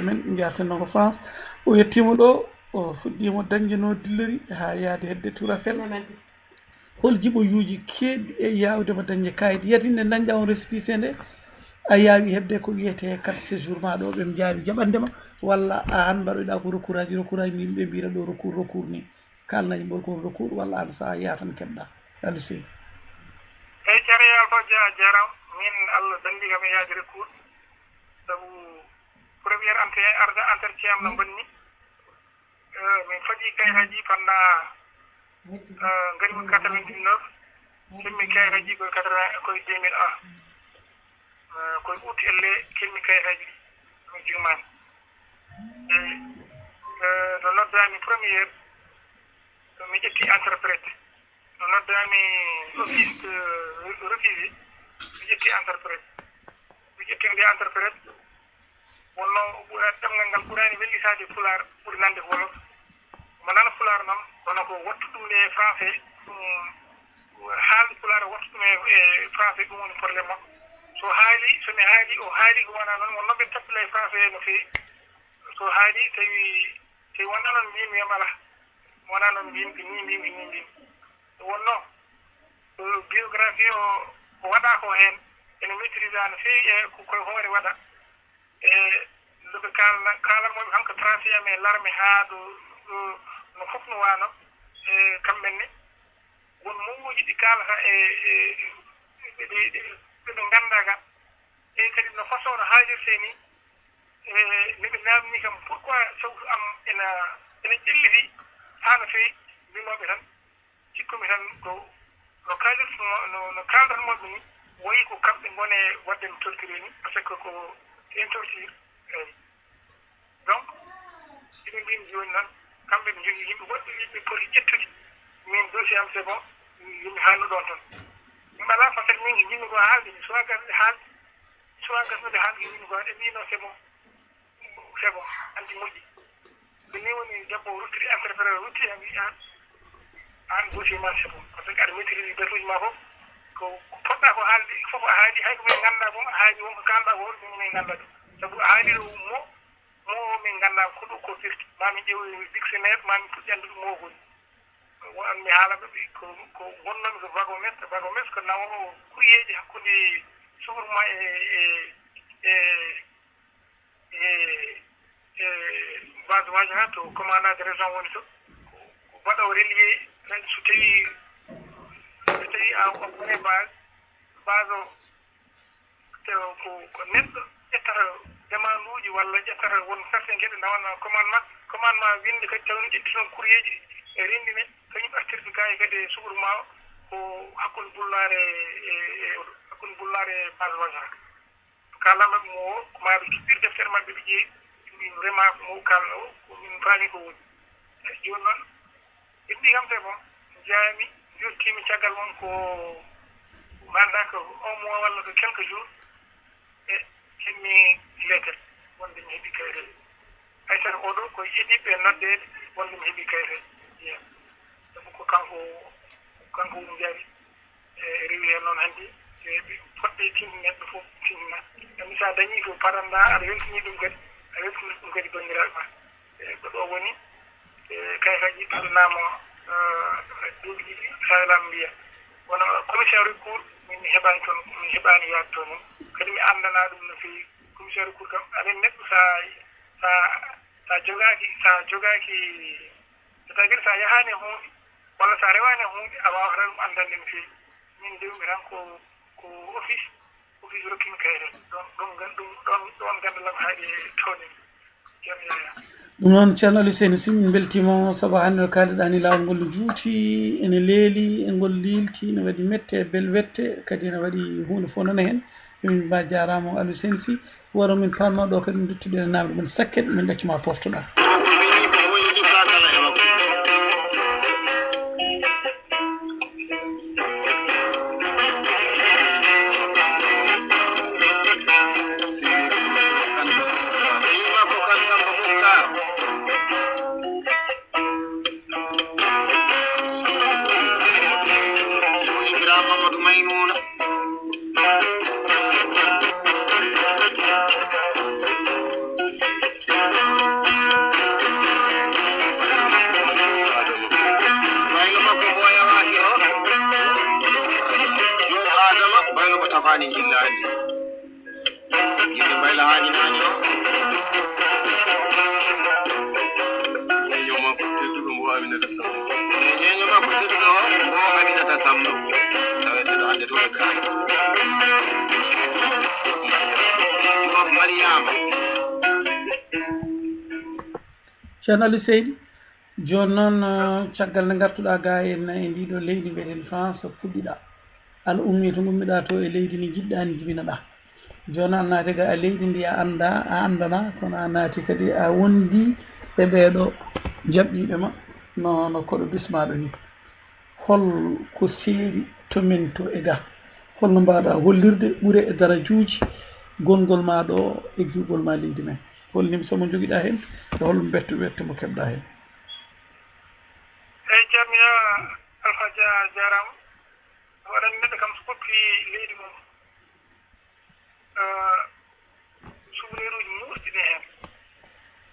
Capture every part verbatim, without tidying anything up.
Men njarten ɗon ko France. O yettiima ɗo, o fuɗɗiima dañde no dillori haa yahde hedde Tour Eiffel. Hol jiɓoyuuji keedɗi e yaawde mo dañde kayit? Yetinde dañɗa on récépissé nde, a yaawi heɓde ko wiyetee carte séjour ma ɗo, ɓe njaawi jaɓande ma, walla a an mbaɗoyɗa ko recours aji, recours aji ni ɓe mbiyata ɗo recours, recours ni. Kaalna yimɓe ko recours walla an sa yaha tan keɓɗa. Aliou Seydi. Eyi, Thierno Yaya Alpha Dia, a jaaraama. Min, Allah danndi kam e yaade recours. Sabu premier ante-, arde entretien am no mbaɗmi. Eh, min fadi kayitaaji pendant, eh, ngari ko quatre-vingt-dix-neuf. Keɓmi kayitaaji ko quatre-vingts, ko deux mille un. Eh, ko e août elle keɓmi kayitaaji ɗi. Mi juumaani. Eh, eh, no noddaami première, mi ƴetti interprète. No noddaami office, eh, refusé, mi ƴetti interprète. Mi ƴetti nde interprète, wonno ɓura-, ɗemngal ngal ɓuraani wellisaade Pulaar, ɓuri nande ko Wolof. Mo nana Pulaar noon, kono ko wattu ɗum e français, ɗum, haalde Pulaar, wattu ɗum e, e français, ɗum woni problème makko. So haali, so mi haali, o haali ko wona noon, wonno ɓe tappila e français no feewi. So haali, tawi, tawi wonno noon mbiymi, wiyam alaa. Wona noon mbiymi, ko ni mbiymi, ko ni mbiymi. Wonno, eh, biographie o, ko waɗa ko heen, ene maîtrisé no feewi e ko koye hoore waɗa. E nde ɓe kaalna, kaalan mo ɓe kanko tracé am e larme haa ɗo, ɗo, no fof no waano. E kamɓe ne, won mowuuji ɗi kaalata e, e, ɓe, ɓe, ɓe, ɓe ɓe nganndaa ga. E kadi no façon no haalirtee ni, e, nde ɓe naamni kam, pourquoi sawtu am ena, ena ƴelliti haa no feewi, mbimooɓe tan, cikkumi tan ko no kaalirtuno, no, no kaaldatnooɓe ni, wayi ko kamɓe ngoni e waɗde mi torturé ni, parce que ko une torture, eyi. Donc, eɓe mbimi jooni noon, kamɓe ɓe njogii yimɓe woɗɓe, yimɓe poti ƴettude min dossier am, c'est bon, yimɓe haalnu ɗon tan. Min alaa façon min ko njimmi ko haalde, mi suwaa gasde haalde, mi suwaa gasnude haalde, min ko haɗe mbi non, c'est bon, c'est bon, anti moƴƴi. Ko ni woni debbo o ruttiri, entrepreneur ruttiri, a wii an, an dossier ma c'est bon. Parce que aɗa maîtrise batuuji ma fof, ko, ko poɗɗa ko haalde fof a haali, hay ko min ngannda fof a haali, won ko kaalɗa ko min ngannda ɗum. Sabu a haali ɗo mo, mo min ngannda ko ɗum ko firti. Ma min ƴeew dictionnaire, ma min puɗɗi anndude mo woni. Won mi haala ɓe, ko, ko wonnoomi ko wagon mess, wagon mess ko nawoowo courrierji hakkunde Sukur ma e, e, e, e, e base Wajha to commandant de région woni to. Ko, ko baɗoowo relié, so tawi, so tawi a, a woni base, base o, te ko, ko neɗɗo ƴettata demande uji walla ƴettata won certains geɗe nawana commandement, commandement winde kadi tawi no ƴetti toon courrierji e renndine, kañum artirde gars yi kadi e sukur ma o, ko hakkunde Bullaare e, e, e, hakkunde Bullaare e base Wajha. Kaalanno ɓe mo o, ko maa ɓe cuɓɓir deftere maɓɓe, ɓe ƴeewi, ɓe mbi, vraiment ko mo o kaalno o, ko min paami ko woni. Eyi, jooni noon, ɓe mbi kam c'est bon, njaami, njottiimi caggal mum ko, mi anndaa ko un mois walla ko quelques jours, e keɓmi lettre wonde mi heɓi kayre. Hay saka oɗo ko yiɗiɓe noddeede wonde mi heɓi kayre. Sabu ko kanko, kanko woni njaari. E rewi heen noon hannde, e ɓe poɗɗe tinndinat ɓe fof tinndina. Anndi so a dañii ko paranɗaa, aɗa weltini ɗum kadi, a weltini ɗum kadi banndiraaɓe ma. E ko ɗo woni, e kayitaaji ɗi ɗo naamo, e duuɓi ɗiɗi, Sahel am mbiya. Kono commission recours, min mi heɓaani toon, mi heɓaani yaade toon. Kadi mi anndanaa ɗum no feewi. Commission recours kam, aɗa anndi neɗɗo so a, so a, so a jogaaki, so a jogaaki, c'est-à-dire so a yahaani e huunde, walla so a rewaani e huunde, a waawata ɗum anndande no feewi. Min ndewmi tan ko, ko office, office rokkiimi kayre. Ɗon, ɗon gan-, ɗum, ɗon, ɗon ganndal am haaɗi e tooñe. Ceerno Yaya. Ɗum noon, Ceerno Aliou Seyni Sy, min mbeltiima sabu hannde no kaalɗaa ni, laawol ngol no juuti, ene leeli, e ngol liilti, ene waɗi mette, bel wette, kadi ene waɗi huunde fof noon heen. Min mba jaaraama Aliou Seyni Sy, waro min paamnoo ɗo kadi, min nduttude e naamre men sakket, min ɗaccuma poftoɗaa. Mamadou Maymouna. Jillaade. Yimɓe mbayla haa inaani o. Ñeeño makko tedduɗo mo Aminata Samb. E ñeeño makko tedduɗo o, mo Aminata Samb. Taweteeɗo hannde to e kaari. Ɗum Mariama. Ceerno Aliou Seydi, jooni noon, eh, caggal nde ngartuɗaa ga e, e ndiɗo leydi mbiyeteendi France puɗɗiɗaa. Aɗa ummii to ngummiɗaa to e leydi ndi njiɗɗaa ndi jibinaɗaa. Jooni a naati ga e leydi ndi a anndaa, a anndanaa, kono a naati kadi a wondi e ɓeeɗo jaɓɓiiɓe ma, no, no koɗo bismaaɗo ni. Hol ko seeri to men to e ga? Holno mbaɗa hollirde ɓure e darajuuji gongol ma ɗo e giwgol ma leydi men? Holnim so mo jogiɗa hen? E holno bettu, bettu mo keɓɗa hen? Eyi, ceerno, ya Alpha Dia, a jaaraama. Waɗani neɗɗo kam so ɓoppi leydi mum, eh, souvenir uji muusɗi ne heen.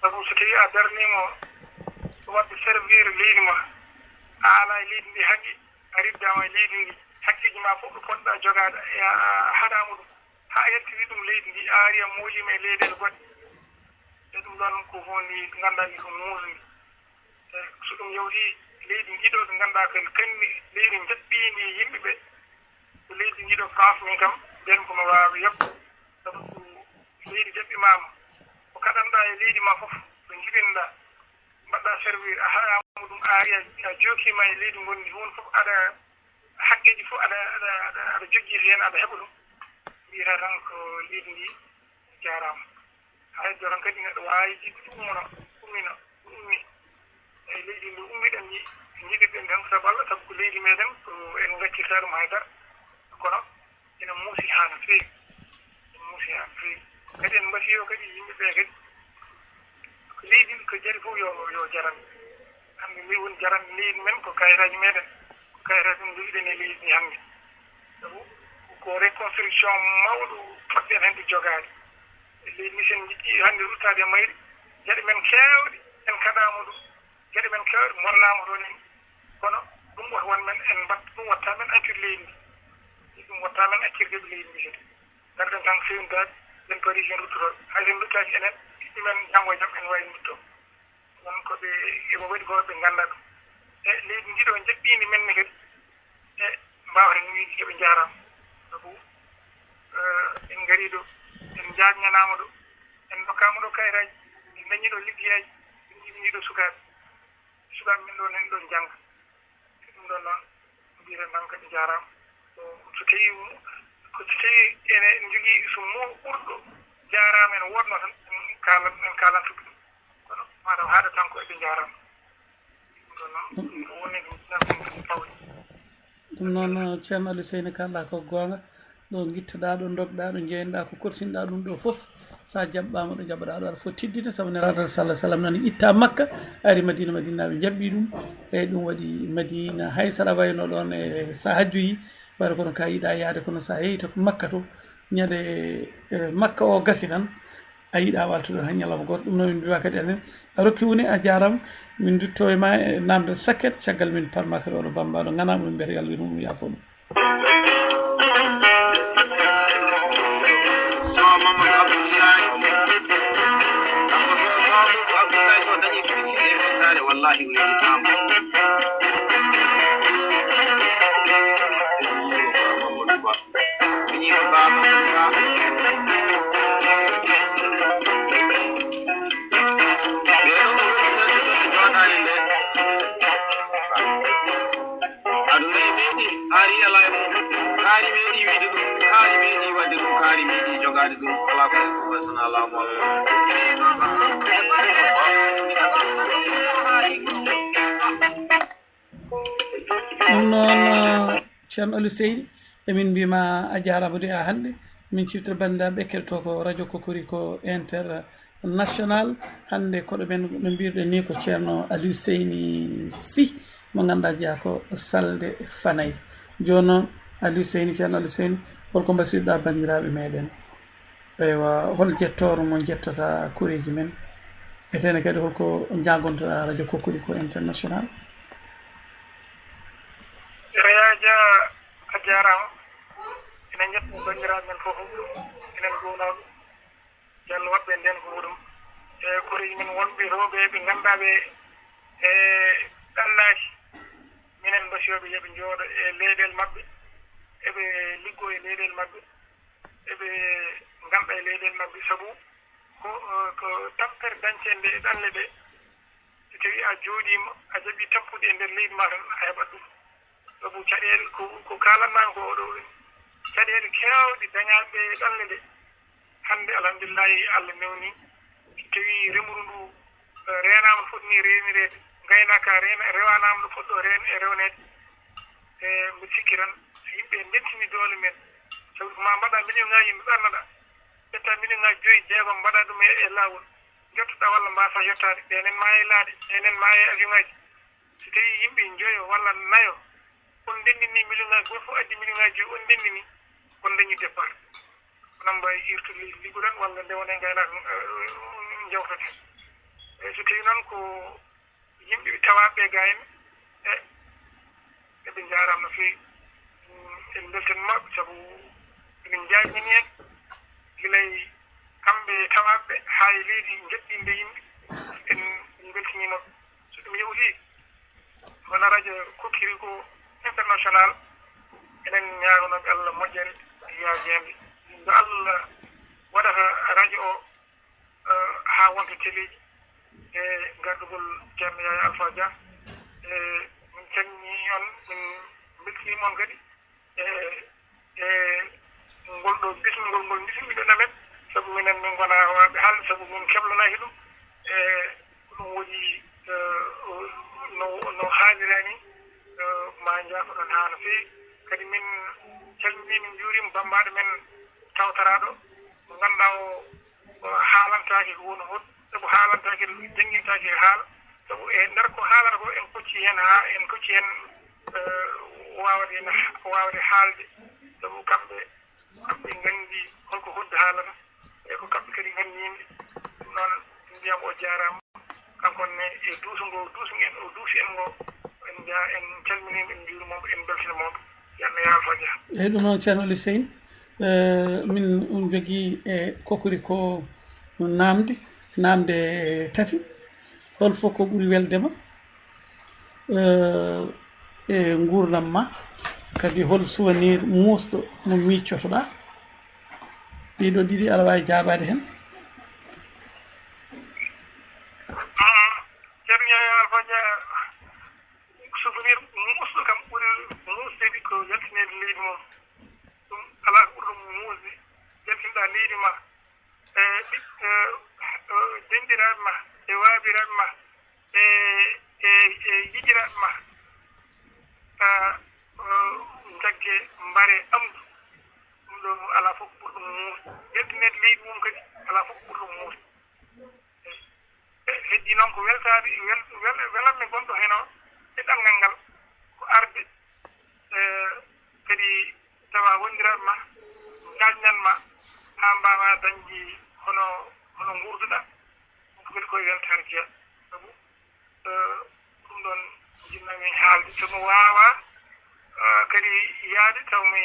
Sabu so tawii a darniima waɗde servir leydi ma, a alaa e leydi ndi haqqe, a riddaama e leydi ndi, hakkeeji ma fof ɗo potɗa jogaade, a haɗaama ɗum, haa a yaltini ɗum leydi ndi, a ari a mooliima e leyɗeele goɗɗe. E ɗum ɗoon ko huunde nde ngannduɗaa ndi ko muusndi. E so ɗum yawti, leydi ndi ɗo ndi ngannduɗaa ko kanni leydi njaɓɓiindi yimɓe ɓe, ko leydi ndi ɗo France min kam, nden ko no waawi yoɓ. Sabu ko leydi jaɓɓimaama, ko kaɗanɗaa e leydi ma fof, ko njibinɗaa, mbaɗɗaa servir, a haɗaama ɗum, a ari a, a jookiima e leydi ngonndi huun fof, aɗa, hakkeeji fof aɗa, aɗa, aɗa, aɗa jojjiti heen, aɗa heɓa ɗum. Mbiyata tan ko leydi ndi jaaraama. Hay doro kadi neɗɗo waawi jiɗde ɗum ummono, ummino, ummi. Eyi, leydi ndi ummiɗen ndi, njiɗirɗen tan sabu Allah, sabu ko leydi meɗen, ko en ngaccirta ɗum hay dara. Kono ene muusi haa no feewi. Ene muusi haa no feewi. Kadi en mbasiyoo kadi yimɓe ɓe kadi, ko leydi ndi ko jari fof yo, yo jaran. Hannde ndi woni jaran leydi men, ko kayitaaji meɗen. Ko kayre ɗum njogiɗen e leydi ndi hannde. Sabu ko reconstruction mawɗo poɗɗen hannde jogaade. E leydi ndi, sen njiɗɗi hannde ruttaade e mayri, geɗe men keewɗe en kaɗaama ɗum. Geɗe men keewɗe mollaama ɗoon en. Kono ɗum wota won men en mbaɗ-, ɗum watta men accir leydi ndi. Ɗum watta men accir geɗe leydi ndi kadi. Ngarɗen tan fewndaade, en Parisien ruttotooɓe. Hay sen ruttaaki enen, ɓiɓɓe men janngo e jam en waawi ruttoo. Won ko ɓe, eɓe waɗi ko ɓe nganndaa ɗum. E leydi ndi ɗo njaɓɓiindi men ne kadi, e mbaawata en wiide yo ɓe njaaraama. Sabu, eh, en ngarii ɗo, en njaajnanaama ɗo, en ndokkaama ɗo kayitaaji, en ndañii ɗo liggeyaaji, en njibinii ɗo sukaaɓe. Sukaaɓe men ɗo nani ɗo njannga. Ɗum ɗon noon, mbiɗen tan kadi njaaraama. Ko so tawii, ko so tawii ene njogii so mo ɓurɗo jaaraama ene woodnoo tan, en kaala, en kaalantu ɗum. Kono mataw haɗa tan ko eɓe njaaraama. Ɗum ɗon noon, ko woni ɗum tan kadi fawde. Ɗum noon, Ceerno Aliou Seyni, kaalɗaa ko goonga. Ɗo ngittoɗaa, ɗo ndogɗaa, ɗo njeeynoɗaa, ko korsinɗaa ɗum ɗo fof, so a jaɓɓaama ɗo njaɓɓoɗaa ɗo, aɗa foti teddinde, sabu Nelaaɗo sallallahu alaihi wasallam nani itta Makka, ari Madina, Madinaaɓe njaɓɓi ɗum. Eyi, ɗum waɗi Madina, hay so aɗa wayno ɗoon e so a hajjoyi, wayno kono ka yiɗaa yaade, kono so a yehi to Makka to, ñande, e, Makka o gasi tan, a yiɗaa waaltude tan ñalawma gooto. Ɗum noon min mbiyaa kadi anen, a rokki woni, a jaaraama. Min ndutto e ma e naamnde sakket, caggal min parma kadi oɗo bambaɗo ŋanaa mo, min mbiyata yo Allah yurmo ɗum, yaafo ɗum. Sow Mamadou Abdoulaye. Kanko Sow Mamadou Abdoulaye, so dañi kadi si e weltaare, wallahi o yewtaama. Miñiiɗo Baaba Moussa. Ɓee ɗoo ko woni nanɓe ɗo e jooɗaani nde. Aduna e meeɗi, haari alaa e mum. Kaari meeɗi wiide ɗum, kaari meeɗi waɗde ɗum, kaari meeɗi jogaade ɗum. Alaa ko e ɗum, wasana laamu Allah. Ɗum noon, eh, Ceerno Aliou Seydi, emin mbiima a jaaraama de, a hannde min ciftira banndiraaɓe keɗotoo ko Radio Cocorico International. Hannde koɗo men no mbiruɗen ni ko Ceerno Aliou Seyni Sy, mo ngannduɗaa jeyaa ko Salde Fanay. Jooni noon, Aliou Seyni, Ceerno Aliou Seyni, holko mbasiyɗaa banndiraaɓe meɗen? Eywa, hol jettooro mo njettata koreeji men? E tene kadi holko njaagontoɗaa Radio Cocorico International? Yaya Dia, a jaaraama. Enen njetto banndiraaɓe men fof, enen gownaaɓe, yo Allah waɗ ɓe ndeen ko muɗum. E koreeji men wonɓe rewɓe ɓe ngannduɗaa ɓe e ɗannaaki, minen mbasiyooɓe yo ɓe njooɗo e leyɗeele maɓɓe, eɓe liggoo e leyɗeele maɓɓe, eɓe ngalɗa e leyɗeele maɓɓe, sabu ko, ko tampere dañcende e ɗanle ɗe, so tawii a jooɗiima, a jaɓii tappude e nder leydi maa tan, a heɓat ɗum. Sabu caɗeele ko, ko kaalatnoo ko oɗo, caɗeele keewɗe dañaaɗe e ɗanle ɗe, hannde, alhamdulillahi, Allah newni. So tawii remru ndu, eh, reenaama no foti ni reenireede, ngaynaaka reena-, rewanaama no foti ɗo reen-, e rewneede, e mbiɗa sikki tan, so yimɓe ndentinii doole men, sabu ko maa mbaɗa million ŋaaji, nde ɗannoɗaa, ƴetta million ŋaaji joyi, jeegom, mbaɗa ɗum e, e laawol, njottoɗaa walla mbaasa yottaade, ɓe enen maa e laaɗe, ɓe enen maa e avion ŋaaji. So tawii yimɓe njoyo walla nayo, on ndenndini million ŋaaji, gooto fof addi million ŋaaji joyi, on ndenndini, on dañi départ. Onon mbaawi irtude leydi, liggoɗon walla ndewon e ngaynaaka, eh, njawtoɗen. Eh, so tawii noon ko yimɓe ɓe tawaaɓe ɓe gayni, e, eɓe njaaraama no feewi. Mm, en mbeltaniima ɓe sabu eɓe njaajnini en gila e kamɓe tawaaɓe ɓe haa e leydi njoɓɗiinde yimɓe. En, en mbeltaniima ɓe. So ɗum yawtii, wona radio Kokkiri ko international, enen ñaaganooɓe Allah moƴƴere e yaajeende. Nde Allah waɗata radio o, eh, haa wonta teleeji, e gardugol Ceerno Yaya Alpha Dia. E, min calminii on, min mbeltaniima on kadi. E, e ngol ɗo bismingol ngol bismiɗon amen, sabu minen min ngonaa waawɓe haalde, sabu min keblanaaki ɗum. E, ko ɗum woni, e, no, no haalirani, e, maa njaafoɗon haa no feewi. Kadi min calminii, min njuuriima bammbaaɗo men tawtoraaɗo, mo ngannduɗaa o, o haalantaake ko woni hoɗ-, sabu haalantaake, janngintaake e haala, sabu e nder ko haalata ko en kocci heen haa en kocci heen, eh, waawde, waawde haalde, sabu kamɓe, kamɓe nganndi holko hoɗde haalata, e ko kamɓe kadi nganndi yimɓe. Ɗum noon, mbiyam o jaaraama. Kanko ne e duuso ngo duusi en, o duusi en ngo, en nja-, en calminii mo, en njuuriima mo, en mbeltaniima mo. Yo Allah yaalfo Dia. Eeyi, ɗum noon, Ceerno Aliou Seyni, eh, min on njogii e Kokkiri ko naamnde, naamnde tati. Hol fof ko ɓuri welde ma, eh, e nguurndam ma? Kadi hol souvenir muusɗo mo miiccotoɗaa? Ɗiɗo ɗiɗi aɗa waawi jaabaade heen. Ah, Ceerno Yaya Alpha Dia, souvenir muusɗo kam ɓuri muusde ko yaltineede leydi mum. Ɗum alaa ko ɓuri ɗum muusde, yaltinɗaa leydi ma, e ɓiɓ-, e, e denɗiraaɓe ma, e waabiraaɓe ma, e, e, e yijiraaɓe ma, a, o, njagge mbare amdu. Ɗum ɗo alaa fof ko ɓuri ɗum muusde. Yaltineede leydi mum kadi alaa fof ko ɓuri ɗum muusde. E, e, heddii noon ko weltaade, wel-, wel-, welammi gonɗo heno e ɗanngal ngal, ko arde, e, kadi tawa wondiraaɓe ma, jaajnan ma, haa mbaawaa dañde hono, hono nguurduɗaa. Ɗum ko kadi ko e weltaare jeyaa. Sabu, eh, ɗum ɗoon njiɗnoo-mi haalde. So mi waawaa, eh, kadi yahde, taw mi,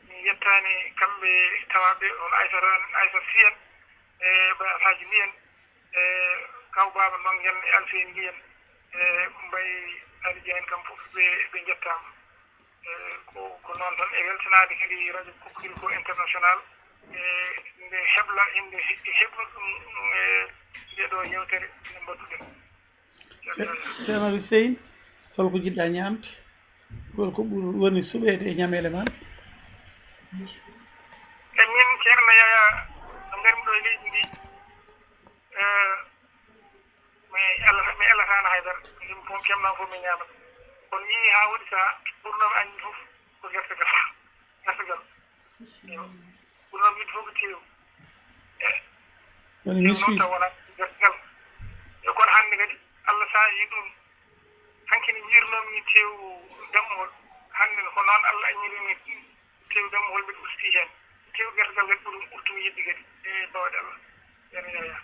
mi yettaani kamɓe tawaaɓe, hono Aysata, Aysata Sy en, e Baay Alhaaji Ly en, e Kaw Baaba Ndongen e Alfayni Ly en, e Mbaye Ali Dia en, kam fof ɓe, ɓe njettaama. E ko, ko noon tan, e weltanaade kadi radio Kokkiri ko international, e nde hebla, nde he-, hebla ɗum, e nde ɗo yewtere nde mbaɗduɗen. Ce-, Ceerno Aliou Seyni, holko njiɗɗaa ñaamde? Holko ɓur-, woni suɓeede e ñameele ma? E min, Ceerno Yaya, no ngarmi ɗo e leydi ndi, e, mi ala-, mi alataano haydara. Min fof, kemɗam fof mi ñaamata. Kono mi yii haa waɗi sahaa, ɓurnooɓe añde fof ko gertegal. Gertegal. Yo. Ɓurnooɓe yiɗde fof ko teewu. E, woni teewu noon taw wonaa gertegal. Yo, kono hannde kadi, Allah saa'i ɗum. Hanki ne njiirnoomi teewu dammuwol. Hannde ko noon Allah añiri min. Tew dammuwol mbiɗa usti heen. Tew gertogal kadi ɓuri ɗum ɓurtum yiɗde kadi. E bawɗe Allah. Ceerno Yaya.